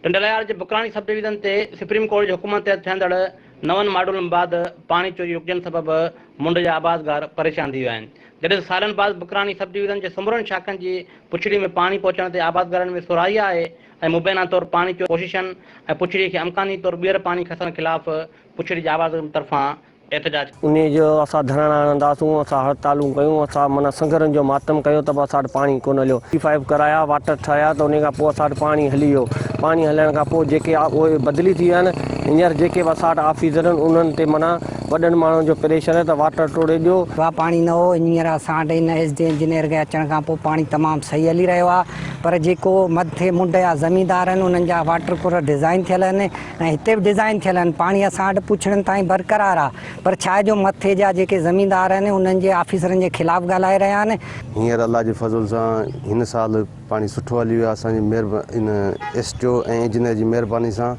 ٽنڊوالهيار جي بڪراڻي sub division تي supreme court جي حڪمن تحت ٺهندڙ نون ماڊولن بعد پاڻي چوري رڪجڻ سبب منڊ جا آبادگار پريشان ٿي ويا آهن. جڏهن ته سالن بعد بڪراڻي سب ڊويزن جي سمورن شاخن جي پڇڙي ۾ پاڻي پهچڻ تي آبادگارن ۾ سرهائي آهي ۽ مبينا طور پاڻي چوري ڪوششن ۽ پڇڙي کي امڪاني طور ٻيهر پاڻي کسڻ خلاف پڇڙي جي آبادگارن طرفان احتجاج. انهيء جو اسان ڌرڻا هڻنداسون، اسان هڙتالون ڪيون، اسان معنيٰ سنگهرن جو ماتم ڪيو ته به اسان وٽ پاڻي ڪونه هليو. ٽي فائيو ڪرايا، واٽر ٺاهيا ته انهيء کان پوء اسان وٽ پاڻي هلي ويو. پاڻي هلڻ کان پوء جيڪي اهي بدلي ٿي ويا آهن، هينئر جيڪي به اسان وٽ آفيسر آهن، انهن تي معنيٰ وڏن ماڻهن جو پريشر آهي ته واٽر ٽوڙي ڏيو. واهه پاڻي نه هو، هينئر اسان وٽ هن ايس ڊي انجنيئر کي اچڻ کان پوء پاڻي تمام صحيح هلي رهيو آهي، پر جيڪو مٿي منڍ جا زميندار آهن، انهن جا واٽر ڪولر ڊزائين ٿيل آهن، ۽ هتي به ڊزائين ٿيل آهن، پاڻي اسان وٽ پڇڙين تائين برقرار آهي، پر ڇا آهي جو مٿي جا جيڪي زميندار آهن انهن جي آفيسرن جي خلاف ڳالهائي رهيا آهن. هينئر الله جي فضل سان هن سال پاڻي سٺو هلي ويو آهي اسان جي مهرباني ان ايس ڊي او ۽ انجنيئر جي مهرباني سان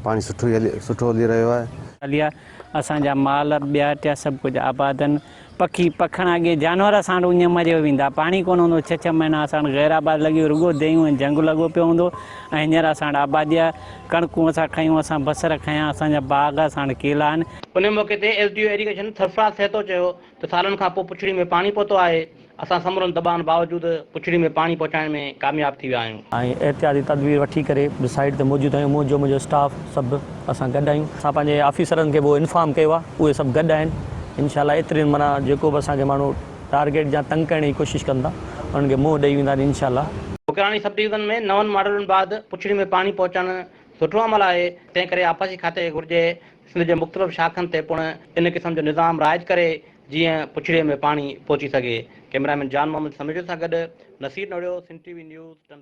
پاڻي سٺو ئي هلي سٺو هلي رهيو آهي. هلي آ اسان جا مال ٻيا ٽيا سڀ ڪجهه آباد آهن. پکي پکڻ اڳي جانور اسان وٽ اڃ مريو ويندا پاڻي ڪونه هوندو ڇهه ڇهه مهينا اسان وٽ غير آباد لڳي رڳو ديهون ۽ جهنگ لڳو پيو هوندو ۽ هينئر اسان وٽ آبادي آهي ڪڻڪون اسان کنيون اسان بصر کنيا اسان جا باغ اسان وٽ ڪيلا آهن. ان موقعي تي S D O irrigation Sarfaraz Sahito چيو ته سالن کان پوء پڇڙي ۾ پاڻي پهتو آهي، اسان سمورن دٻائن باوجود پڇڙي ۾ پاڻي پهچائڻ ۾ ڪامياب ٿي ويا آهيون. ۽ احتياطي تدبير وٺي ڪري به سائيٽ تي موجود آهيون منهنجو منهنجو اسٽاف سڀ اسان گڏ آهيون. اسان پنهنجي آفيسرن کي به انفارم ڪيو آهي اهي سڀ گڏ آهن انشاء الله ايترين معنيٰ جيڪو به اسان کي ماڻهو ٽارگيٽ يا تنگ ڪرڻ جي ڪوشش ڪن ٿا انهن کي منهن ڏئي ويندا انشاء الله. مڪراني سب ڊويزن ۾ نون ماڊلن بعد پڇڙي ۾ پاڻي پهچڻ سٺو عمل آهي تنهن ڪري آبپاشي کاتي کي گهرجي سنڌ جي مختلف شاخن تي پڻ ان قسم جو نظام رائج ڪري جيئن پڇڙي ۾ پاڻي پهچي سگهي. ڪئميرا مين جان محمد سميجو سان گڏ Naseer Nohrio, Sindh T V news, Tando.